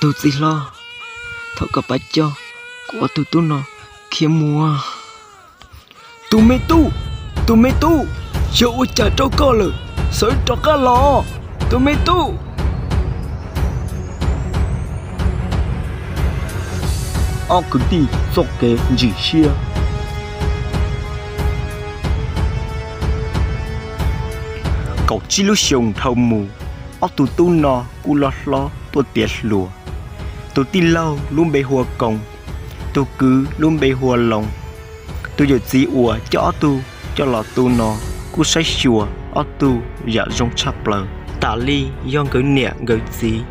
Tus txiv hlob, thov koj pab coj kuv ob tug tub no khiav mus. Tus me tub, tus me tub, yog ua cas rau koj lawm? Sawv rov qab los, tus me tub. Ob kwv tij txoj kev ntsim siab. Kaum tsib lub xyoo dhau mus, ob tug tub no kuj loj hlob tuaj tiav hluas. Tus tij laug lub npe hu ua Koos, tus kwv lub npe hu ua Loos. Tus yawm txiv uas coj ob tug coj los tu no kuj saib xyuas ob tug yam zoo tshaj plaws, tam li yog nkawd niam nkawd txiv.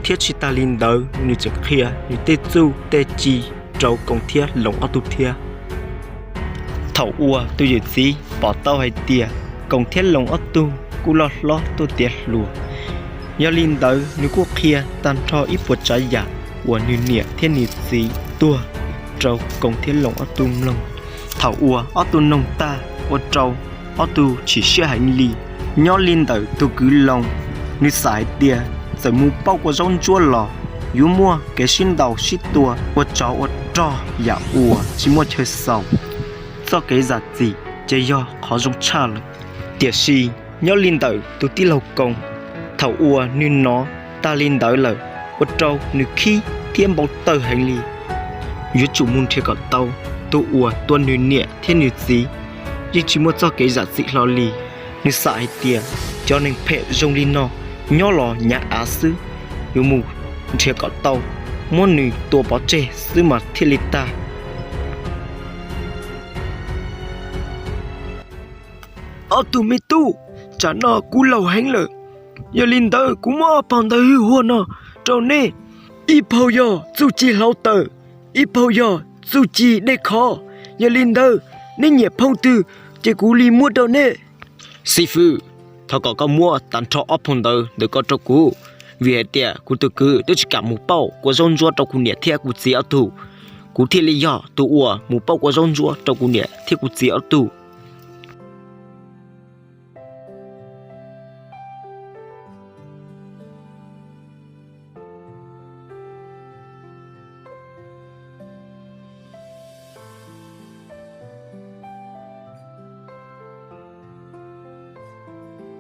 Thiab tsis tas li ntawd, nws tseem qhia nws tej txuj tej ci rau Koos thiab Loos ob tug thiab. Thaum uas tus yawm txiv pom tau hais tias Koos thiab Loos ob tug kuj loj hlob tuaj tiav hluas, yog li ntawd nws kuj qhia tag nrho ib puas tsav yam uas nws niam thiab nws txiv tuag rau Koos thiab Loos ob tug mloog. Thaum uas ob tug noog tag, ua rau ob tug chim siab heev li. Nyob li ntawm tus kwv Loos, nws xam hais tias txawm mus pauj kua zaub ntsuab los yuav muaj kev sib ntaus sib tua ua tsov ua rog yam uas tsis muaj chaw xaus. Txoj kev zam txim ces yog qhov zoo tshaj lawm. Tiam sis nyob li ntawm tus tij laug Koos, thaum uas nws hnov tag li ntawd lawm, ua rau nws khib thiab npau taws heev li. Yuav tsum mus nrhiav kom tau tus uas tua nws niam thiab nws txiv, yeej tsis muaj txoj kev zam txim hlo li. Nws xam hais tias cov neeg phem zoo li no nyob los hnyav av xwb, yuav mus nrhiav kom tau, muab nws tua pov tseg xwb mas thiaj li tag. Ob tug me tub, tsam no kuv laus heev lawm, yog li ntawd kuv muab ob phau ntawv hwj huaj no rau neb. Ib phau yog txuj ci hlau taws, ib phau yog txuj ci dej khov. Yog li ntawd, neb nyiam phau twg ces kuv li muab rau neb. Xib fwb, thov kom koj muab tag nrho ob phau ntawv ntawm ko rau kuv, vim hais tias kuv tus kwv twb tsis kam mus pauj kua zaub ntsuab rau kuv niam thiab kuv txiv ob tug. Kuv thiaj li yog tus uas mus pauj kua zaub ntsuab rau kuv niam thiab kuv txiv ob tug.